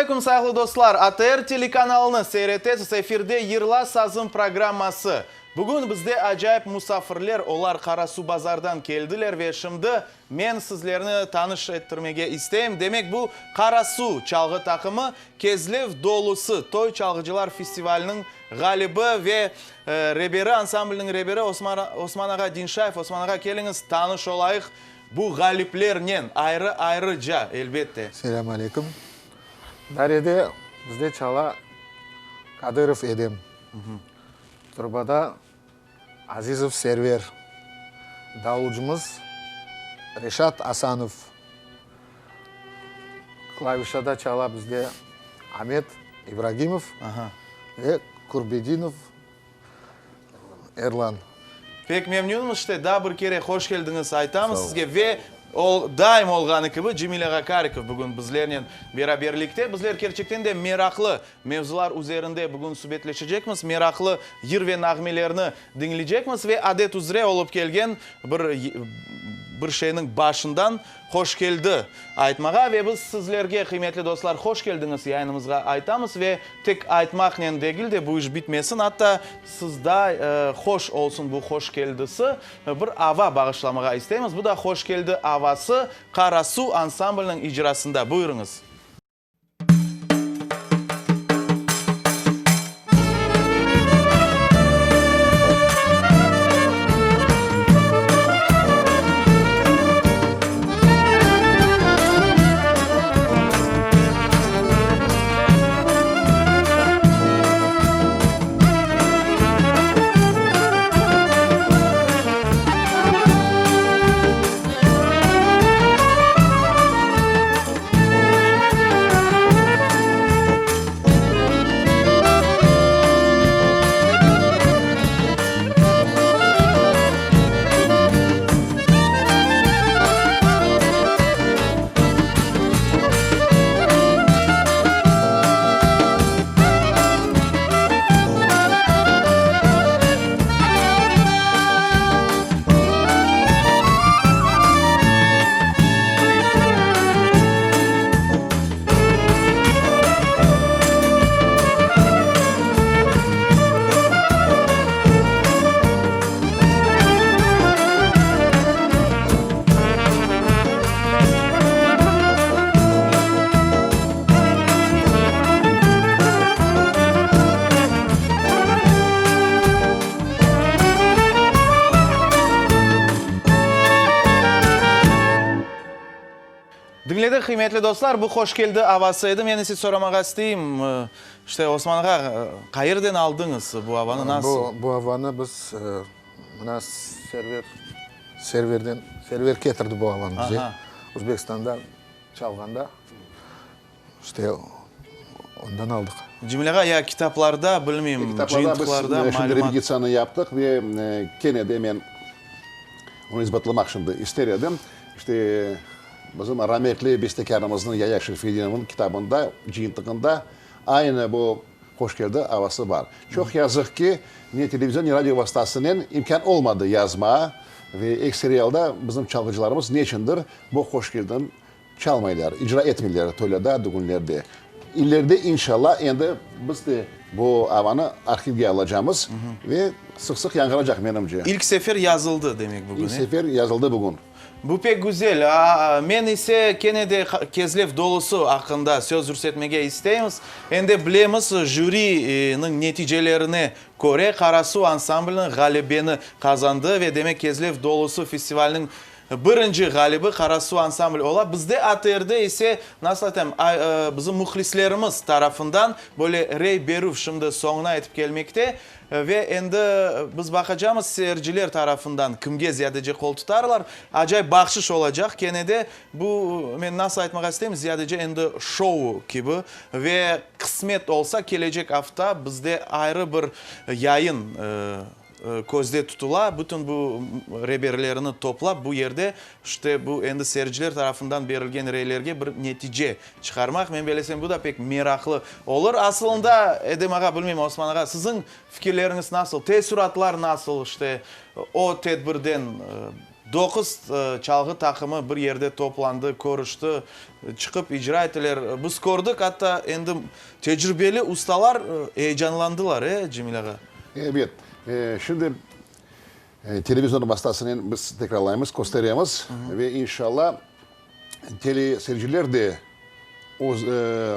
aleyküm, sayğılı dostlar! ATR telekanalını seyir etesiz, efirde Yırla sazım programması. Bugün bizde acayip musafirler, olar Qarasuvbazardan keldiler ve şimdi men sizlerni tanış ettirmege isteyim. Demek, bu Qarasu çalğı taqımı Kezlev dolusı toy çalğıcılar festivaliniñ ğalibi ve reberi, ansamblniñ reberi Osman ağa Dinşayev. Osman ağa, keliñiz, tanış olayıq bu ğaliplernen, ayrı-ayrıca, elbette. Selâm aleyküm. Darede bizde çala Kadırov Edem. Trubada Azizov Server, davulcımız Reşat Asanov, klavişada çala bizde Amet İbragimov ve Kurbedinov Erlan. Pek memnünmiz, işte, daa bir kere hoş keldiñiz aytamız sizge ve O, daim olğanı kibi, Cemil ağa Karikov bugün bizlernen beraberlikte. Bizler kerçekten de meraqlı mevzular üzerinde bugün subetleşecekmiz, meraqlı yır ve nağmelerni diñleycekmiz ve adet üzre olıp kelgen bir bir şeyniñ başından hoş keldi aytmağa ve biz sizlerge, qıymetli dostlar, hoş keldiñiz yayınımızğa aytamız ve tek aytmaqnen degil de bu iş bitmesin, atta sizda hoş olsun bu hoş keldisi. Bir ava bağışlamağa isteymiz. Bu da Hoş keldi avası Qarasu ansambliniñ icrasında. Buyurıñız. Diñledik, qıymetli dostlar, bu Hoş keldi avası edi. Men ise soramağa isteyim, işte, Osman ağa, qayerden aldıñız bu avanı, nasıl? Bu avanı biz mına Server, Serverden, Server ketirdi bu avanı bize. Özbekistanda çalğanda, işte, ondan aldıq. Cemil ağa, ya kitaplarda, bilmeyim, cıyıntıqlarda malümat. Şimdi repetitsiyanı yaptıq ve kene de men onı isbatlamaq şimdi ister edim. İşte, bizim rametli bestekârımıznıñ Yaya Şerfedinovnıñ kitabında, cıyıntığında aynı bu Hoş keldi avası bar. Çoq yazıq ki, ne televizyon, ne radio vastasınen imkân olmadı yazmağa ve ekseri alda bizim çalğıcılarımız neçündir bu Hoş keldini çalmaylar, icra etmeyler toylarda, dügünlerde. İleride, inşallah, endi biz de bu avanı arhivge alacamız ve sıq-sıq yañğıracaq, menimce. İlk sefer yazıldı, demek, bugün, İlk sefer yazıldı bugün. Bu pek güzel. Men ise kene de Kezlev dolusı aqqında söz yürsetmege isteymiz. Endi bilemiz, jüriniñ neticelerine köre, Qarasu ansambliniñ ğalebeni qazandı ve demek Kezlev dolusı festivaliniñ birinci ğalibi Qarasu ansambl ola. Bizde ATRde ise, nasıl aytayım, bizim mühlislerimiz tarafından böyle rey berüv şimdi soñuna yetip kelmekte. Ve endi biz baqacamız, seyirciler tarafından kimge ziyadece qol tutarlar. Acayip bahşış olacaq kene de. Bu, men nasıl aytmağa isteyim, ziyadece endi şou kibi. Ve qısmet olsa, kelecek afta bizde ayrı bir yayın közde tutula. Bütün bu reberlerini toplap, bu yerde, işte, bu endi seyirciler tarafından berilgen reylerge bir netice Çıqarmaq, men belesem, bu da pek meraqlı olur. Asılında, Edem ağa, bilmeyim, Osman ağa, siziñ fikirleriñiz nasıl, teessuratlar nasıl, işte, o tedbirden? Doquz çalğı taqımı bir yerde toplandı, körüşti, çıqıp icra ettiler. Biz kördik, atta endi tecribeli ustalar eyecanlandılar, e, Cemil ağa? Ebet. Şimdi televizor vastasınen biz tekrarlaymız, kösteremiz ve inşallah teleseyirciler de öz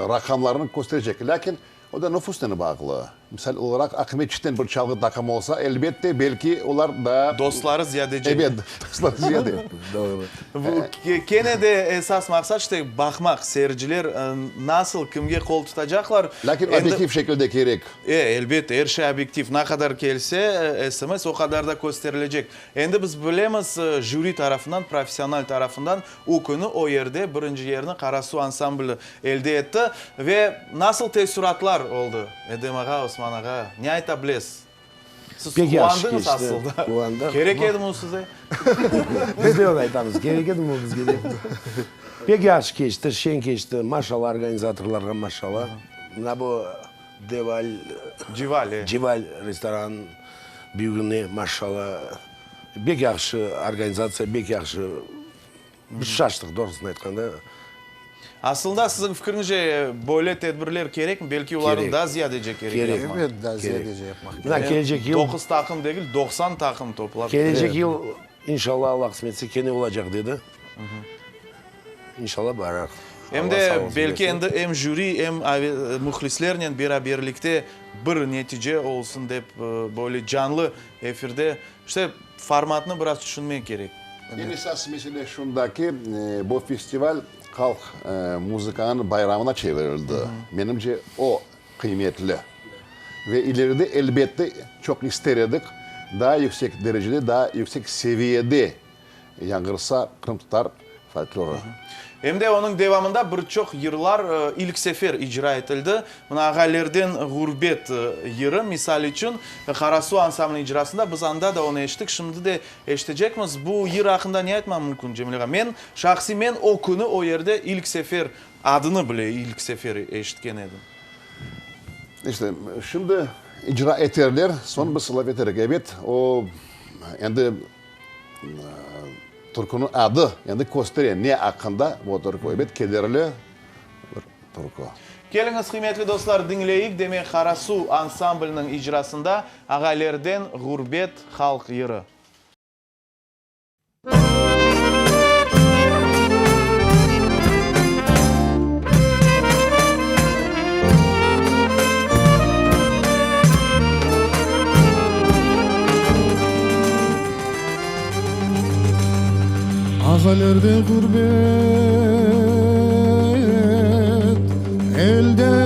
raqamlarını kösterecek. Lâkin O da nufusnen bağlı. Misal olaraq, Aqmescitten bir çalğı taqımı olsa, elbette, belki olar daa. Dostları ziyadece. Ebet, dostları ziyade. Doğru. Bu, kene de esas maqsat, işte, baqmaq, seyirciler nasıl, kimge qol tutacaqlar. Lâkin obyektiv şekilde kerek. E, elbette, er şey obyektiv. Ne qadar kelse SMS, o qadar da kösterilecek. Endi biz bilemiz, jüri tarafından, professional tarafından o künü o yerde birinci yerni Qarasu ansambli elde etti. Ve nasıl teessüratlar oldı, Edem ağa, Osman ağa, ne ayta bilesiz? Siz Pek yahşı quvandıñız keçti, asılda. quvandıq. Kerek edimi o size? Biz de onı aytamız, kerek edimi o bizge dep. Pek yahşı keçti, şeñ keçti, maşallah organizatorlarğa maşallah. Mına bu Deval, Cival, e. Cival restoranınıñ büyügine maşallah. Bek yahşı organizatsiya, bek yahşı. Biz şaştıq, doğrusını aytqanda. Aslında, siziñ fikriñizce, böyle tedbirler kerekmi? Belki olarnı daa ziyadece kerek yapmaq? Kerek. Evet, daa ziyadece yapmaq kerek. Mına kelecek yıl. Doquz taqım degil, 90 taqım toplap. Kelecek yıl, inşallah, Alla qısmet etse, kene olacaq, dedi. İnşallah, bararıq. Em de, belki, endi em jüri, em mühlislernen beraberlikte bir netice olsun dep, böyle canlı efirde, işte, Formatnı biraz tüşünmek kerek. Eñ esas mesele şunda ki, bu festival halq muzıkanıñ bayramına çevirildi. Menimce, o qıymetli. Ve ileride, elbette, çoq ister edik, daa yüksek derecede, daa yüksek seviyede yañğırsa qırımtatar folklorı. Em de onıñ devamında bir çoq yırlar ilk sefer icra etildi. Mına Ağalerden ğurbet yırı, misal içün, Qarasu ansambliniñ icrasında, biz anda da onı eşittik, şimdi de eşitecekmiz. Bu yır aqqında ne aytmam mümkün, Cemil ağa? Men, şahsiy men, o künü o yerde ilk sefer, adını bile ilk sefer eşitken edim. İşte, şimdi icra eterler, soñ biz laf eterik. Ebet, o, endi. Türküniñ adı endi köstere ne aqqında bu türkü. Ebet, kederli bir türkü. Keliñiz, qıymetli dostlar, diñleyik, demek, Qarasu ansambliniñ icrasında Ağaylerden ğurbet halq yırı. Ağalerde ğurbet elde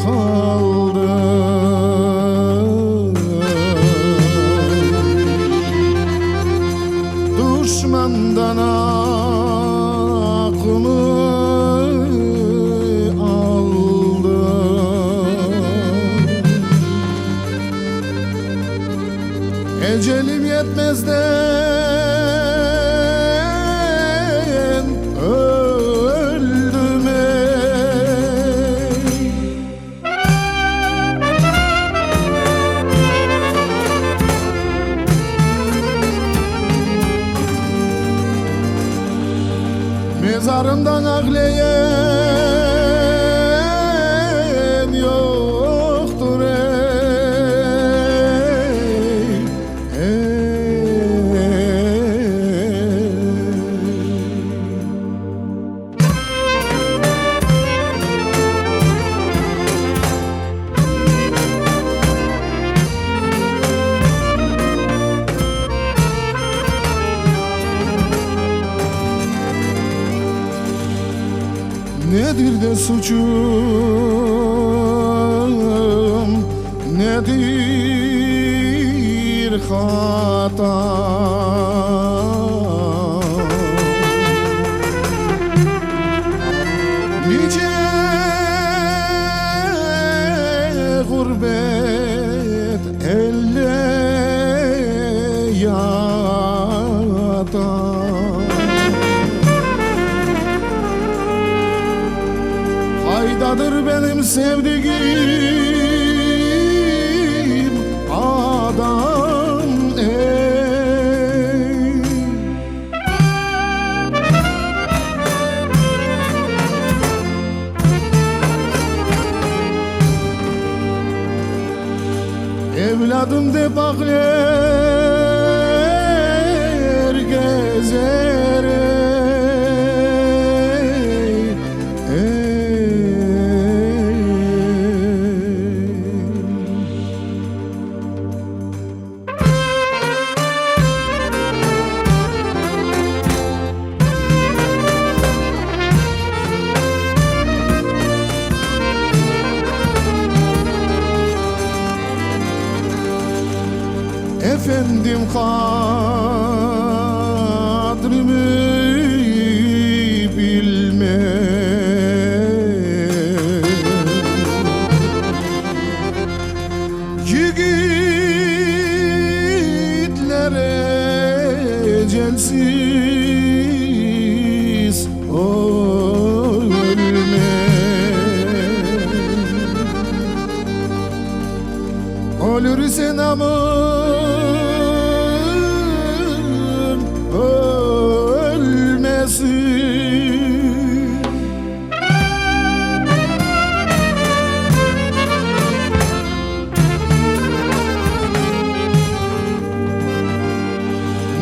qaldı. Duşmandan aqımı aldı. Ecelim yetmezden öldüm ey. Mezarımdan ağlayan yoqtur ey, ey. Nedir de suçum, nedir hatam? Nice ğurbet elde yatam. Qaydadır benim sevdigim adam, ey? Evlâdım dep ağler gezer, ey, ey. Efendim qadrimi bilmez. Yigitler ecelsiz ölmez. Ölürse namım ölmesin.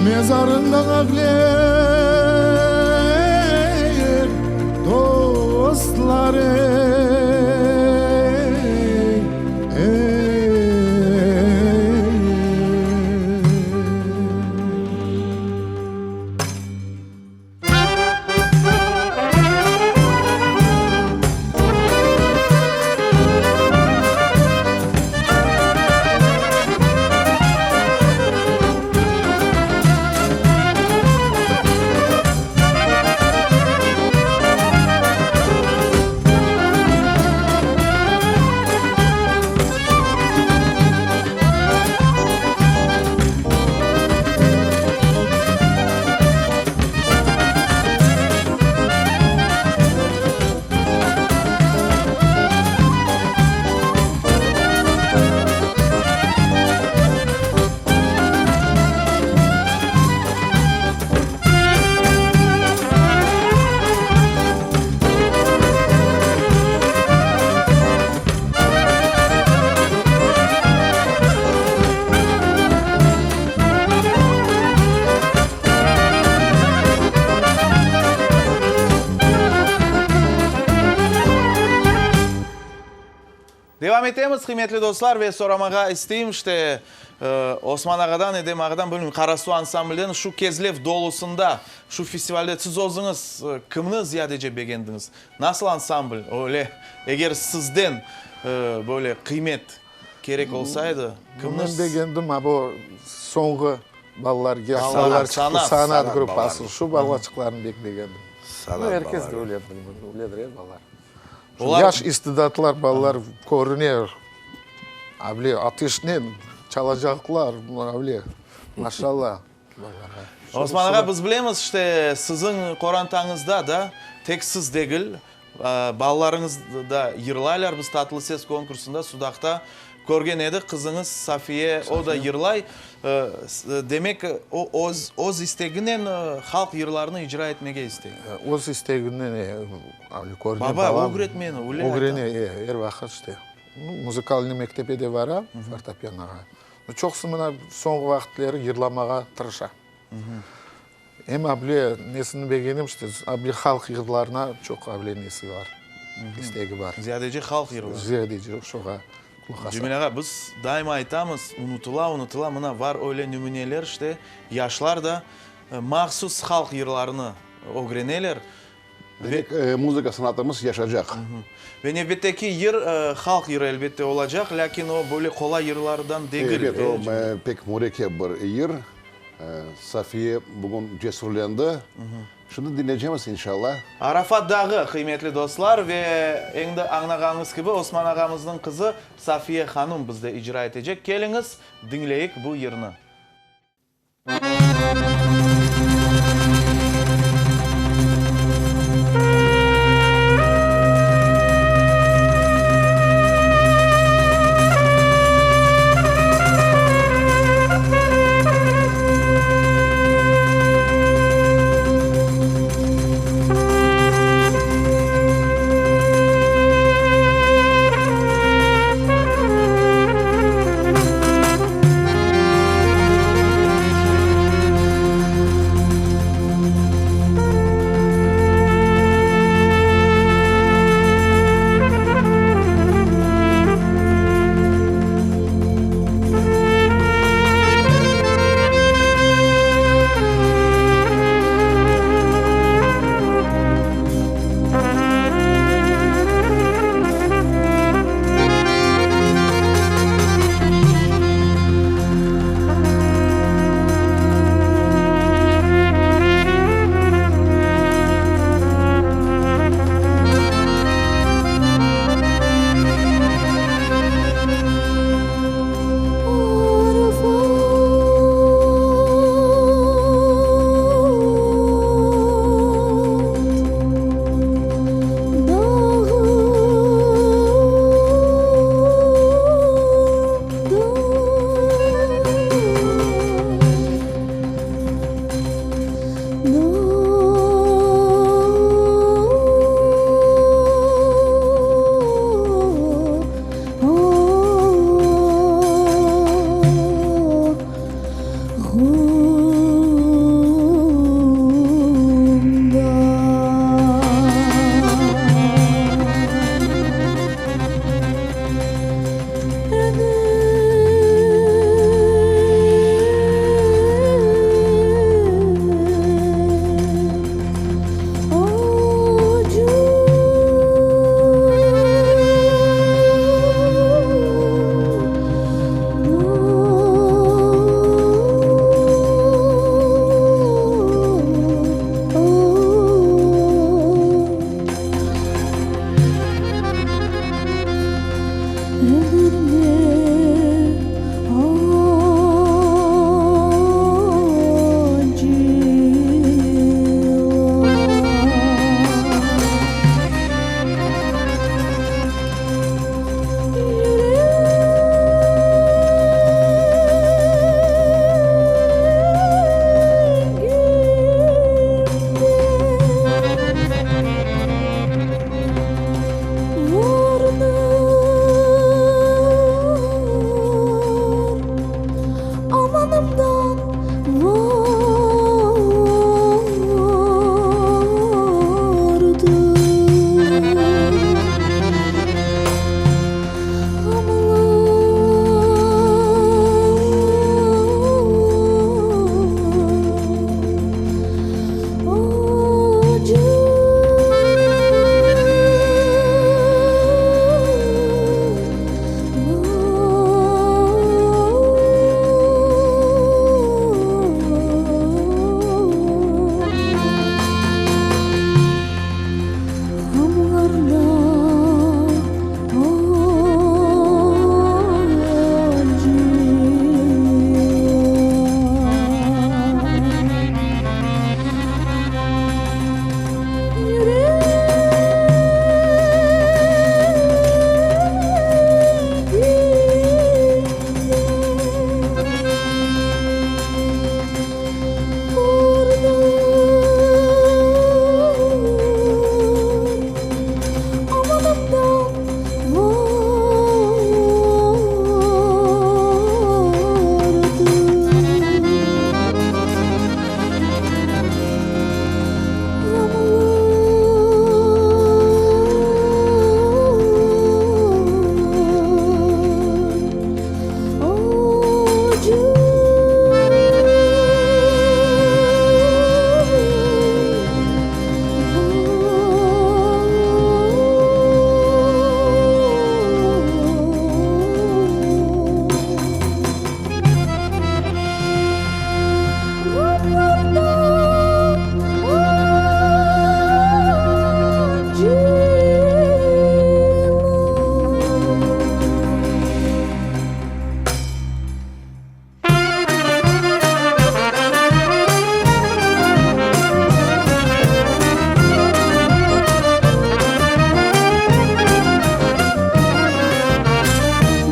Mezarından ağler dostlar ey, ey. Devam etemiz, qıymetli dostlar, ve soramağa isteyim, işte, Osman ağadan, Edem ağadan, bilmeyim, Qarasu ansamblden şu Kezlev dolusında, şu festivalde siz özüñiz kimni ziyadece begendiñiz? Nasıl ansambl öyle, eger sizden böyle qıymet kerek olsaydı, kimni? Men begendim, a bu soñğı balalar, yaş balalar çıqtı, sanat gruppası, şu balaçıqlarnı bek begendim. Sanat Er kes de öyle, öyledir, e, balalar. Yaş istidatlar balalar körüne, avle ateşnen çalacaqlar, avle, maşalla balalarğa. Osman ağa, biz bilemiz, işte, siziñ qorantañızda da tek siz degil, balalarıñız da yırlaylar. Biz Tatlı ses konkursında Sudaqta körgen edik, qızıñız Safiye, o da yırlay. Demek, o öz öz isteginen halq yırlarını icra etmege istey. Öz isteginen, e. Baba, ögretmeni, öyle ayta. Ögrene, e, er vaqıt işte. Muzıkalnıy mektepe de bara, fortepiyanoğa. Çoqusı mına soñğı vaqıtları yırlamağa tırışa. Em able nesini begenem, işte, able halq yırlarına çoq able nesi bar, istegi bar. Ziyadece halq yırları. Ziyadece şoğa qulaq asa. Cemil ağa, biz daima aytamız, unutıla, unutıla, mına var öyle nümüneler, işte, yaşlar da mahsus halq yırlarını ögreneler. Demek, muzıka sanatımız yaşacaq. Ve nevbetteki yır halq yırı, elbette, olacaq, lâkin o, böyle qolay yırlardan degil. Ebet, o, pek mürekkep bir yır. Safiye bugün cesurlendi. Şimdi diñleycemiz, inşallah. Arafat dağı, qıymetli dostlar, ve endi añlağanıñız kibi, Osman ağamıznıñ qızı Safiye hanım bizde icra etecek. Keliñiz, diñleyik bu yırnı. Ömürde Amanımdan vardır.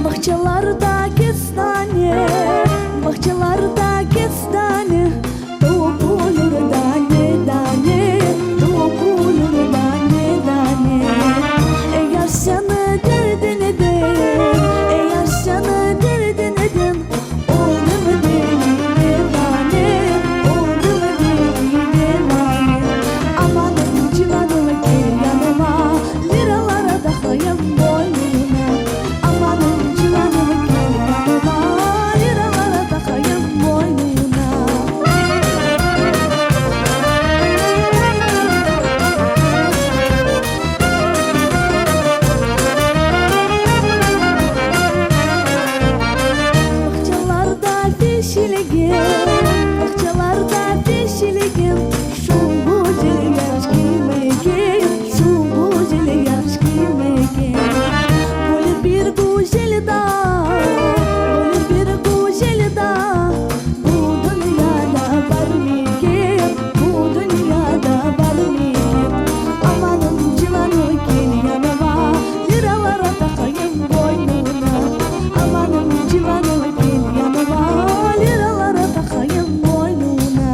Bağçalarda kestane, bağçalarda kestane, Toqulur dane-dane, toqulur dane-dane. Eğer seni derdin eden, eğer seni derdin eden, Oldım deli divane, oldım deli divane. Amanım civanım gel yanıma, Liralara taqayım boynuna. Amanım civanım gel yanıma, Liralara taqayım boynuna. Bağçalarda feşilgen, bağçalarda feşilgen, Şu güzel yaş kim eken, şu güzel yaş kim eken? Böyle bir güzel daa, böyle bir güzel daa, Bu dünyada bar meken, bu dünyada bar meken? Amanım civanım gel yanıma, Liralara taqayım boynuna. Amanım civanım gel yanıma, Liralara taqayım boynuna.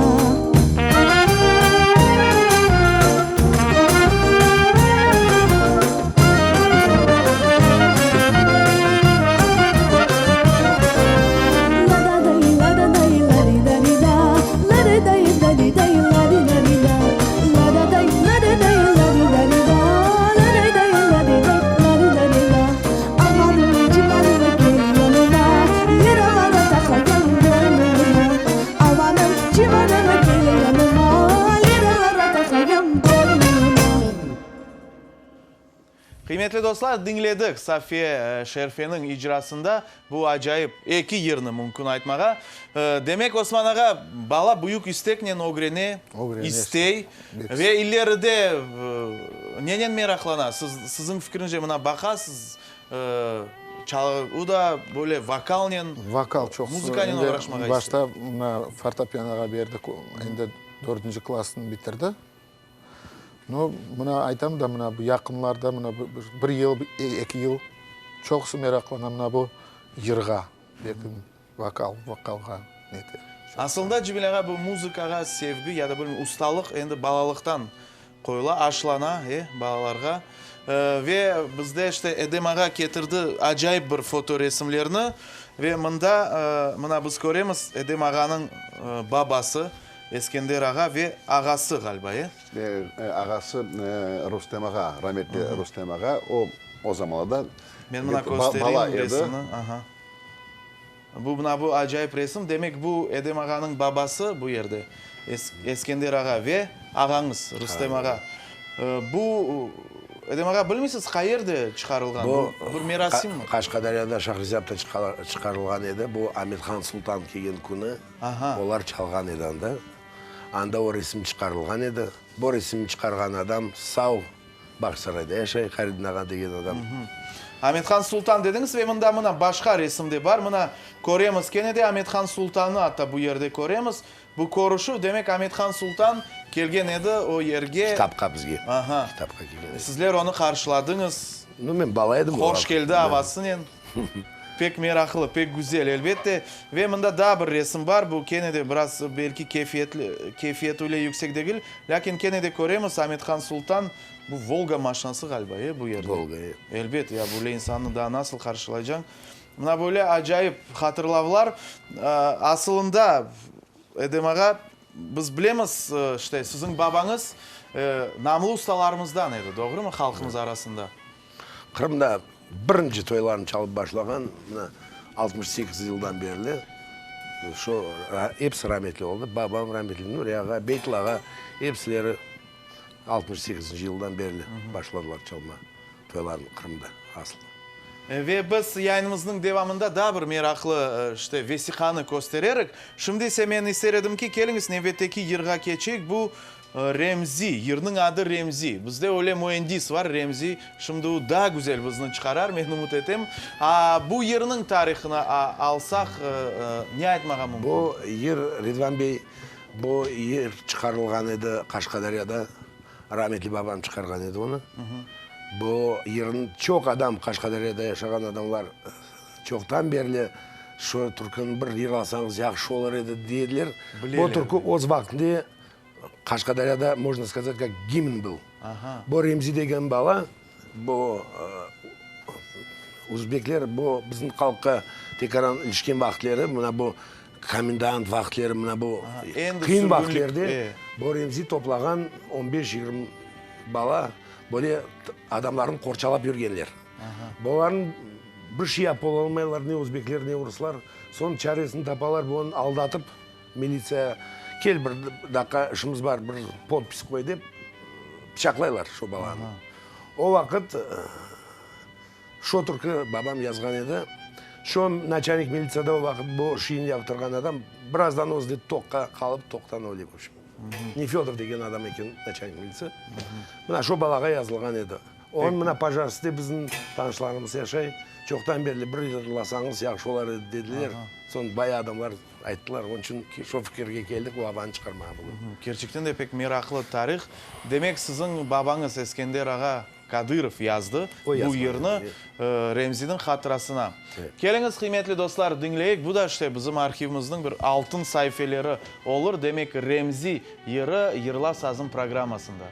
Qıymetli dostlar, diñledik Safiye Şerfeniñ icrasında bu acayip eki yırnı mümkün aytmağa. Demek, Osman ağa, bala büyük isteknen ögrene, istey ve ileride nenen meraqlana? Siz, siziñ fikriñce, mına baqasız. O da böyle vokalnen, Vokal çoqsu muzıkanen endi oğraşmağa istey. Başta mına fortepianoğa berdik, endi dördünci klassnı bitirdi. No, mına aytam da, mına bu yaqınlarda, mına bir yıl, eki yıl çoqusı meraqlana mına bu yırğa, vokal, vokalğa nete. Asılında, Cemil ağa, bu muzıkağa sevgi ya da bilmem ustalıq endi balalıqtan qoyula, aşlana, e, balalarğa. Ve bizde işte Edem ağa ketirdi acayip bir fotoresimlerni ve mında, mına biz köremiz Edem ağanıñ babası Eskender ağa ve ağası ğaliba, e? Ağası Rustem ağa, rametli Rustem ağa, o, o zamanlarda Men mına bala köstereyim edi. resimni, aha. Bu, mına bu acayip resim, demek, bu Edem ağanıñ babası bu yerde, Eskender ağa ve ağañız Rustem ağa. Bu, Edem ağa, bilmeysiz, qayerde çıqarılğan? Bu bir merasimmi? Qaşqadaryada, Şahrizyapta çıqarılğan edi. Bu Amethan Sultan kelgen künü olar çalğan edi anda. Anda o resim çıqarılğan edi. Bu resimni çıqarğan adam sağ Bağçasarayda yaşay, Hayriddin ağa degen adam. Amethan Sultan dediñiz ve mında mına başqa resim de bar. Mına köremiz kene de Amethan Sultannı atta bu yerde köremiz. Bu körüşüv, demek Amethan Sultan kelgen edi o yerge. Kitapqa bizge. Aha. Kitapqa kelgen edi. Sizler onı qarşıladıñız. Nu, men bala edim o vaqıt. Hoş keldi avasınen. Pek meraqlı, pek güzel, elbette. Ve mında daa bir resim bar, bu kene de biraz belki keyfiyetli, keyfiyeti öyle yüksek degil, lâkin kene de köremiz, Amethan Sultan, bu Volga maşinası ğaliba, e, bu yerde? Volga, e. Elbet, ya böyle insannı daa nasıl qarşılaycañ? Mına böyle acayip hatırlavlar. Asılında, Edem ağa, biz bilemiz, işte, siziñ babañız namlı ustalarımızdan edi, doğrumı, halqımız arasında? Qırımda birinci toylarnı çalıp başlağan mına 68 yıldan berli şu episi rametli oldı. Babam rametli, Nuri ağa, Beytül ağa, episileri 68-nci yıldan berli başladılar çalma toylarnı Qırımda asıl. Ve biz yayınımıznıñ devamında daa bir meraqlı, işte, vesiqanı köstererik. Şimdi ise men ister edim ki, keliñiz nevbetteki yırğa keçeyik. Bu Remzi, yırnıñ adı Remzi. Bizde öyle müendis var, Remzi. Şimdi o daa güzel bizni çıqarar, men ümüt etem. A, bu yırnıñ tarihını alsaq, ne aytmağa mümkün? Bu yır, Ridvan bey, bu yır çıqarılğan edi Qaşqadaryada. Rametli babam çıqarğan edi onı. Bu yırnı çoq adam, Qaşqadaryada yaşağan adamlar çoqtan berli şu türküni bir yırlasañız yahşı olur edi, dey ediler. Bu türkü öz vaqtında Qaşqadaryada, mojno skazat, kak gimn byl. Bu Remzi degen bala, bu uzbekler bu bizim halqqa tekaran ilişken vaqıtleri, mına bu komendant vaqıtleri, mına bu qıyın vaqıtlerde bu Remzi toplağan on beş-yigirmi bala böyle adamlarnı qorçalap yürgenler. Bularnıñ bir şey yapıp olalmaylar, ne uzbekler, ne uruslar. Soñ çaresini tapalar, bunı aldatıp, Militsiya, kel bir daqqa işimiz bar, bir podpis qoy dep, pıçaqlaylar şu balanı. O vaqıt şu türkü babam yazğan edi. Şu naçalnik militsiyada o vaqıt bu şiin yaptırğan adam birazdan özü de toqqa qalıp, toqtan öle, v obşem. Nefedov degen adam eken naçalnik militsiya. Mına şu balağa yazılğan edi. Onıñ mına Pojarskte bizim tanışlarımız yaşay. Çoqtan berli bir yırlasañız yahşı olar edi dediler. Soñ bayağı adamlar Ayttılar, onıñ içün şu fikirge keldik, bu avanı çıqarmağa bugün. Kerçekten de pek meraqlı tarih. Demek, siziñ babañız Eskender ağa Kadırov yazdı bu yırnı Remziniñ hatırasına. Keliñiz, qıymetli dostlar, diñleyik. Bu da işte bizim arhivimizniñ bir altın saifeleri olur. Demek, Remzi yırı Yırla sazım programmasında.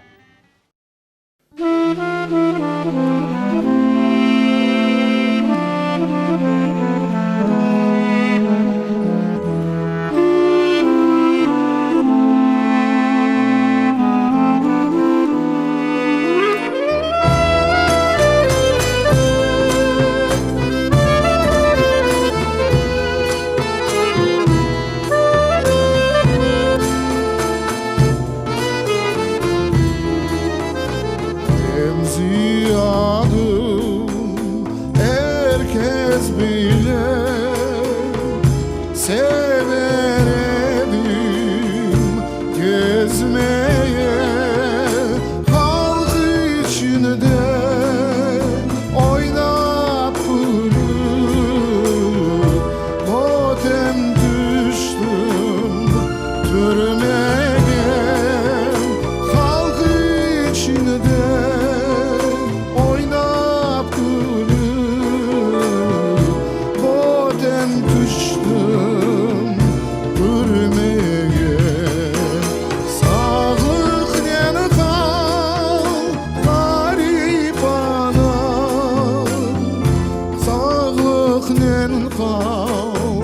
qal,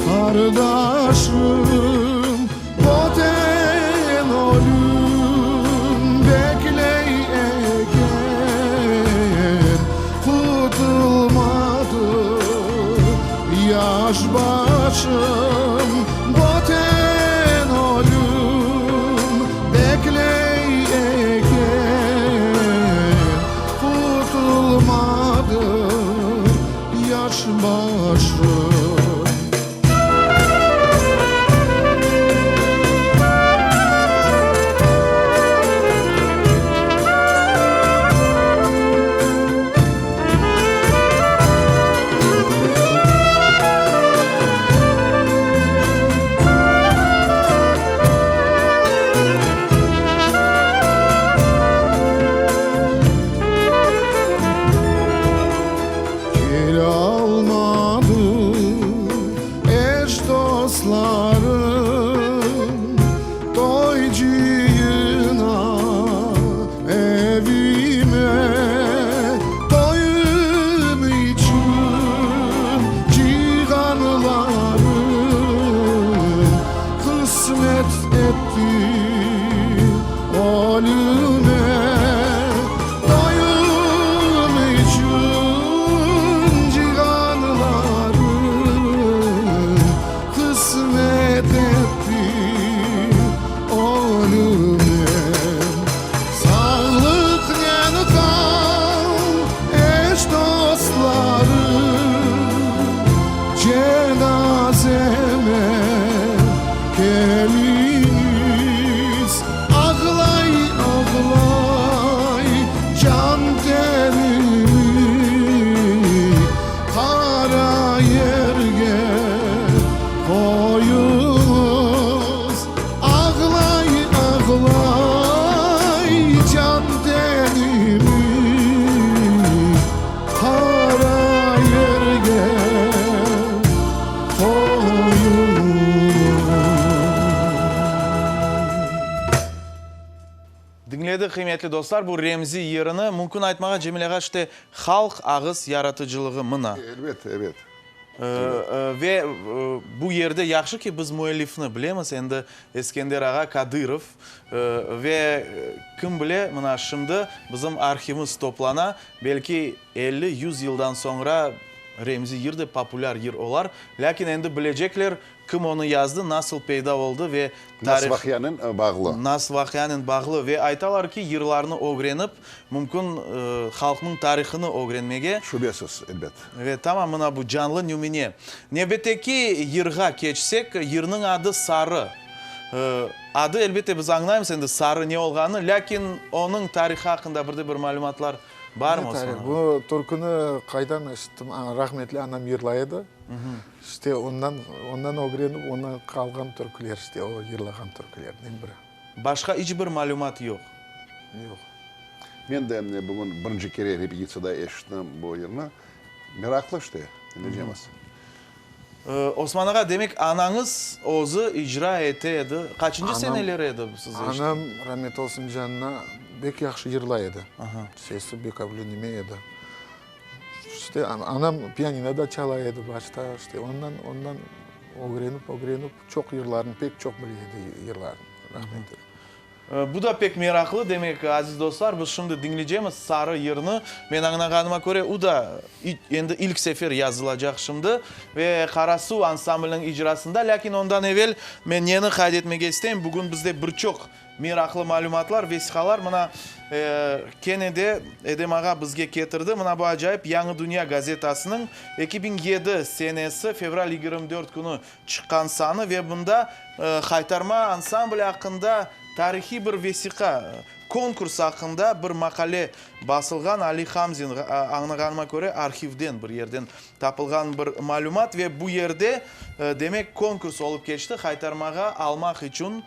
qardaşım, Böten ölüm bekley eken, Qutulmadı yaş başım, Böten ölüm bekley eken, Qutulmadı yaş başım. Kelalmadı eş dostlarım Toy cıyına evime Toyum içün cıyğanlarım Qısmet etti ölüme Toyum içün cıyğanlarım Qısmet etti ölüme Sağlıqnen qal, eş dostlarım, Cenazeme keliñiz. Ağlay, ağlay can tenimi Qara yerge qoyuñız. Ağlay, ağlay can tenimi Qara yerge qoyuñız. Diñledik, qıymetli dostlar, bu Remzi yırını. Mümkün aytmağa, Cemil ağa, işte, halq ağız yaratıcılığı mına. Elbet, ebet. Ve bu yerde yahşı ki, biz müellifni bilemiz, endi Eskender ağa Kadırov. Ve kim bile, mına şimdi bizim arhivimiz toplana, belki 50, yüz yıldan soñra Remzi yır da populâr yır olar. Lâkin endi bilecekler, kim onı yazdı, nasıl peyda oldı ve Nasıl vaqianen bağlı. Nasıl vaqianen bağlı. Ve aytalar ki, yırlarnı ögrenip, mümkün halqnıñ tarihını ögrenmege. Şübesiz, elbet. Ve tamam mına bu canlı nümüne. Nevbetteki yırğa keçsek, yırnıñ adı Sarı. Adı, elbette, biz añlaymız endi sarı ne olğanını, lâkin onıñ tarihı aqqında bir de bir malümatlar barmı, Ne tarih? Bu türküni qaydan eşittim? Rahmetli anam yırlay edi. İşte ondan, ondan ögrenip, ondan qalğan türküler, işte o yırlağan türkülerden biri. Başqa iç bir malümat yoq? Yoq. Men de bugün birinci kere repetitsiyada eşittim bu yırnı. Meraqlı işte, dinleycemiz. Osman ağa, demek anañız özü icra ete edi. Qaçıncı seneler edi siz eşittiñiz? Anam, ramet olsun canına, bek yahşı yırlay edi. Sesi bek avle neme edi. İşte, anam pianinoda çala edi başta, işte, ondan, ondan ögrenip, ögrenip, çoq yırlarnı, pek çoq bile edi yırlarnı, rahmetli. Bu da pek meraqlı, demek, aziz dostlar, biz şimdi diñleycemiz Sarı yırnı. Men añlağanıma köre, u da endi ilk sefer yazılacaq şimdi ve Qarasuv ansambliniñ icrasında. Lâkin ondan evel men neni qayd etmege isteyim, bugün bizde bir çoq Meraqlı malümatlar, vesiqalar mına kene de Edem ağa bizge ketirdi. Mına bu acayip Yañı dünya gazetasınıñ 2007 senesi fevral 24 künü çıqqan sanı ve bunda Haytarma ansambli aqqında tarihiy bir vesiqa, konkurs aqqında bir maqale basılğan. Ali Hamzin, añlağanıma köre, arhivden bir yerden Tapılğan bir malümat ve bu yerde, demek, konkurs olıp keçti, Haytarmağa almaq içün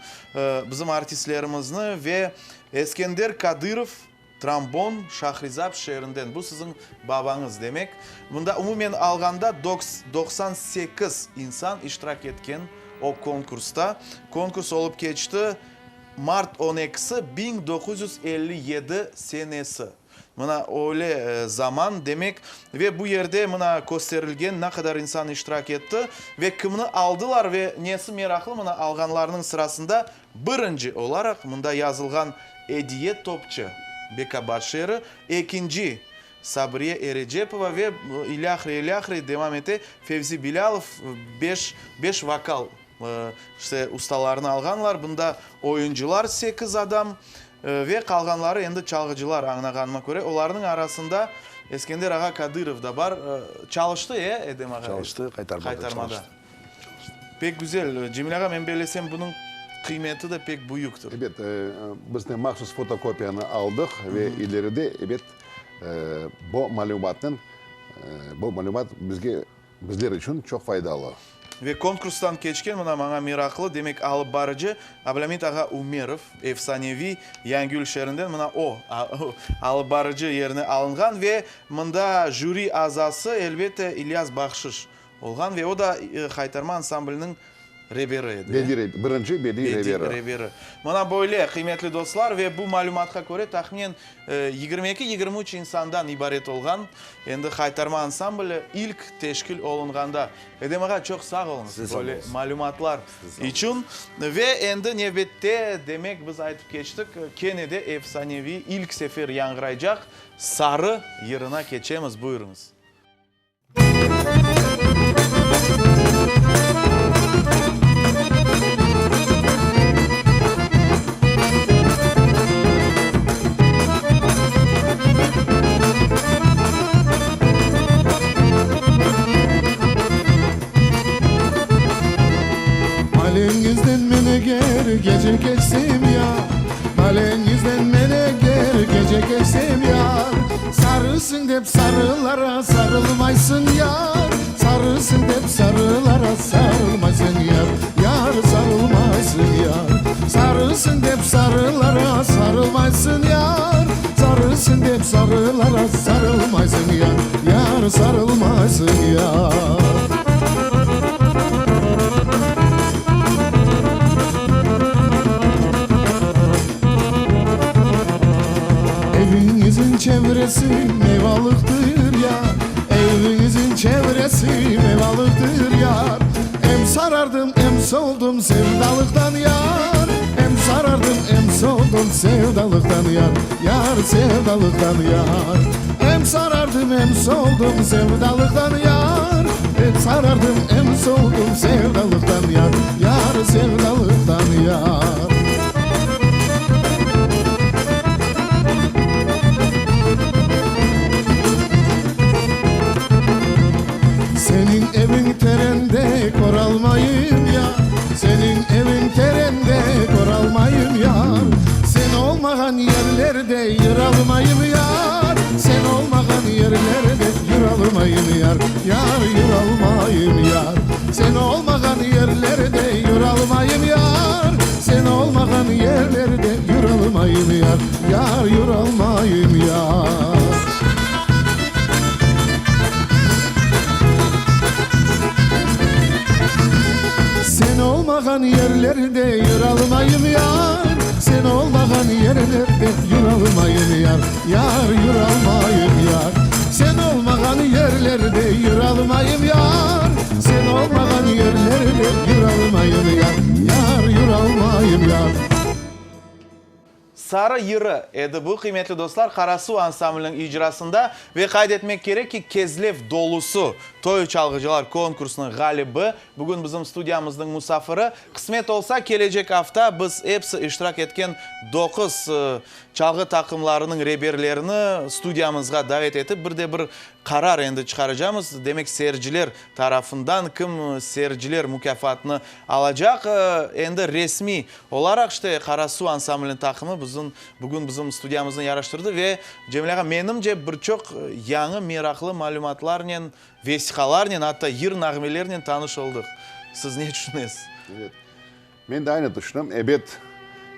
bizim artistlerimizni ve Eskender Kadırov, trombon, Şahrizab şeerinden, bu siziñ babañız, demek. Bunda umumen alğanda 98 insan iştirak etken o konkursta. Konkurs olıp keçti mart on ekisi 1957 senesi. Mına öyle zaman, demek, ve bu yerde mına kösterilgen ne qadar insan iştirak etti ve kimni aldılar ve nesi meraqlı, mına alğanlarnıñ sırasında birinci olaraq mında yazılğan Ediye Topçı, Bekabad şeeri, ekinci, Sabriye Erecepova ve ilâhre, ilâhre devam ete, Fevzi Bilâlov, beş, beş vokal, işte, ustalarını alğanlar, bunda oyuncılar sekiz adam ve qalğanları endi çalğıcılar, añlağanıma köre, olarnıñ arasında Eskender ağa Kadırov da bar. Çalıştı, e, Edem ağa? Çalıştı, qaytarmada çalıştı. Pek güzel. Cemil ağa, men bellesem, bunıñ qıymeti de pek büyüktir. Ebet, biz de mahsus fotokopiyanı aldıq ve ileride, ebet, bu malümatnıñ, bu malümat bizge, bizler içün çoq faydalı. Ve konkurstan keçken, mına maña meraqlı, demek, alıp barıcı Ablâmit ağa Ümerov, efsaneviy Yangiyül şeerinden, mına o, alıp barıcı yerine alınğan ve mında jüri azası, elbette, İlyas Bahşış olğan ve o da Haytarma ansambliniñ reberi edi. Bediy reberi, birinci bediy reberi. Bediy reberi. Mına böyle, qıymetli dostlar, ve bu malümatqa köre, tahminen 22, 23 insandan ibaret olğan endi Haytarma ansambli ilk teşkil olunğanda. Edem ağa, çoq sağ oluñız böyle malümatlar içün. Ve endi nevbette, demek, biz aytıp keçtik, kene de efsaneviy ilk sefer yañğıraycaq Sarı yırına keçemiz. Buyurıñız. Maleñizden men eger gece keçsem yar, Maleñizden men eger gece keçsem yar, Sarısıñ dep sarılara sarılmaysıñ yar, Sarısıñ dep sarılara sarılmaysıñ yar, Yar sarılmaysıñ yar. Sarısıñ dep sarılara sarılmaysıñ yar, Sarısıñ dep sarılara sarılmaysıñ yar, Yar sarılmaysıñ yar. Eviñizin çevresi meyvalıqtır yar, Eviñizin çevresi meyvalıqtır yar. Em sarardım, em soldım sevdalıqtan yar, Em sarardım, em soldım sevdalıqtan yar, Yar, sevdalıqtan yar. Em sarardım, em soldım sevdalıqtan yar, Em sarardım, em soldım sevdalıqtan yar, Yar, sevdalıqtan yar. Seniñ eviñ terende köralmayım yar, Seniñ eviñ terende köralmayım yar, Sen olmağan yerlerde yıralmayım yar, Sen olmağan yerlerde yıralmayım yar, Yar, yıralmayım yar. Sen olmağan yerlerde yıralmayım yar, Sen olmağan yerlerde yıralmayım yar, Yar, yıralmayım yar. Sen olmağan yerlerde yıralmayım yar, Sen olmağan yerlerde yıralmayım yar, Yar, yıralmayım yar. Sen olmağan yerlerde yıralmayım yar, Sen olmağan yerlerde yıralmayım yar, Yar, yıralmayım yar. Sarı yırı edi bu, qıymetli dostlar, Qarasuv ansambliniñ icrasında. Ve qayd etmek kerek ki, Kezlev dolusu toy çalğıcılar konkursınıñ ğalibi bugün bizim studiyamıznıñ musafiri. Qısmet olsa, kelecek afta biz episi iştirak etken doquz çalğı taqımlarınıñ reberlerini studiyamızğa davet etip, bir de bir qarar endi çıqaracamız. Demek, seyirciler tarafından kim seyirciler mukâfatını alacaq, endi resmiy olaraq, işte, Qarasuv ansambliniñ taqımı bizim, bugün bizim studiyamıznı yaraştırdı ve, Cemil ağa, menimce, bir çoq yañı meraqlı malümatlarnen, vesiqalarnen, atta yır nağmelernen tanış oldıq. Siz ne tüşünesiz? Evet. Men de aynı tüşünem. Ebet,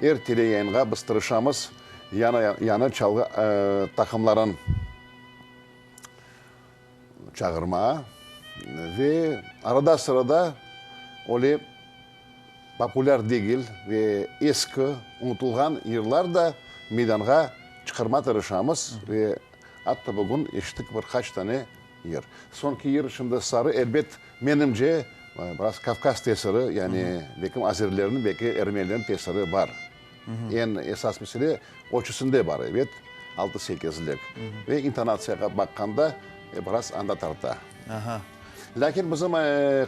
er teleyayınğa biz tırışamız yañı, yañı çalğı taqımların çağırmağa ve arada-sırada öyle populâr degil ve eski, unutılğan yırlar da meydanğa çıqarmağa tırışamız ve. Atta bugün eşittik bir qaç tane yır. Soñki yır şimdi Sarı, elbet, menimce, biraz Kavkaz tesiri, yani belkim azerlerniñ, belki ermenilerniñ tesiri bar. Eñ esas mesele ölçüsinde bar, ebet, altı-sekizlik. Ve intonatsiyağa baqqanda, biraz anda tarta. Lâkin bizim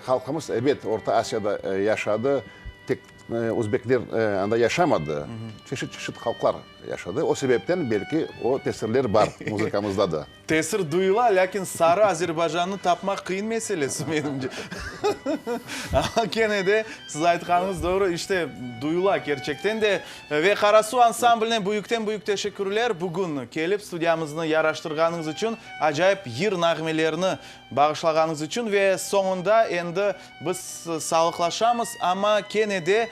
halqımız, ebet, Orta Asiyada yaşadı, tek özbekler anda yaşamadı, çeşit-çeşit halqlar yaşadı. O sebepten, belki, o tesirler bar muzıkamızda da. Tesir duyula, lâkin sarı Azerbaycannı tapmaq qıyın meselesi, menimce. Amma kene de, siz aytqanıñız doğru, işte, duyula kerçekten de. Ve Qarasu ansambline büyükten-büyük teşekkürler, bugün kelip studiyamıznı yaraştırğanıñız içün, acayip yır nağmelerini bağışlağanıñız içün. Ve soñunda endi biz sağlıqlaşamız, amma kene de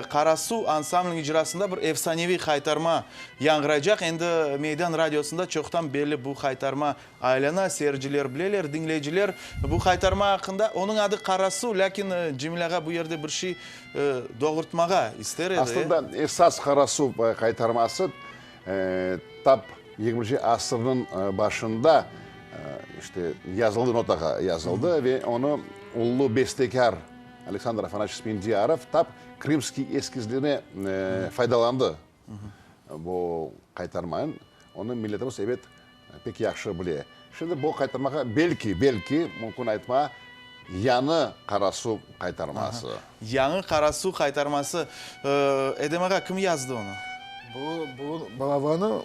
Qarasu ansambliniñ icrasında bir efsaneviy qaytarma yañğıraycaq. Endi Meydan radiosında çoqtan belli bu qaytarma aylana, seyirciler bileler, diñleyiciler bu qaytarma aqqında. Onıñ adı Qarasu, lâkin Cemil ağa bu yerde bir şey doğurtmağa ister edi. Aslında esas Qarasu qaytarması tap yigirminci asırnıñ başında işte yazıldı, notağa yazıldı ve onı ulu bestekâr Aleksandr Afanasyeviç Spendiarov tap Krımskiy eskizlerine faydalandı bu qaytarmanıñ. Onı milletimiz, ebet, pek yahşı bile. Şimdi bu qaytarmağa, belki, belki, mümkün aytma, yañı Qarasuv qaytarması. Yañı Qarasuv qaytarması. Edem ağa, kim yazdı onı? Bu, bu balabanı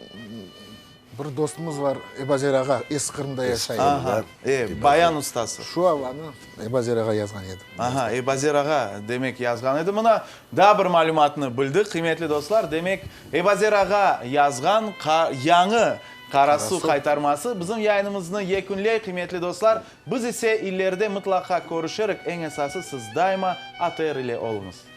Bir dostumız var, Ebazer ağa, Eski Qırımda yaşay. Aha, e, bayan ustası. Şu avanı Ebazer ağa yazğan edi. Aha, Ebazer ağa, demek, yazğan edi. Mına, daa bir malümatnı bildik, qıymetli dostlar. Demek, Ebazer ağa yazğan yañı Qarasu qaytarması bizim yayınımıznı yekünley, qıymetli dostlar. Biz ise ileride mıtlaqa körüşerik. Eñ esası, siz daima ATR ile oluñız.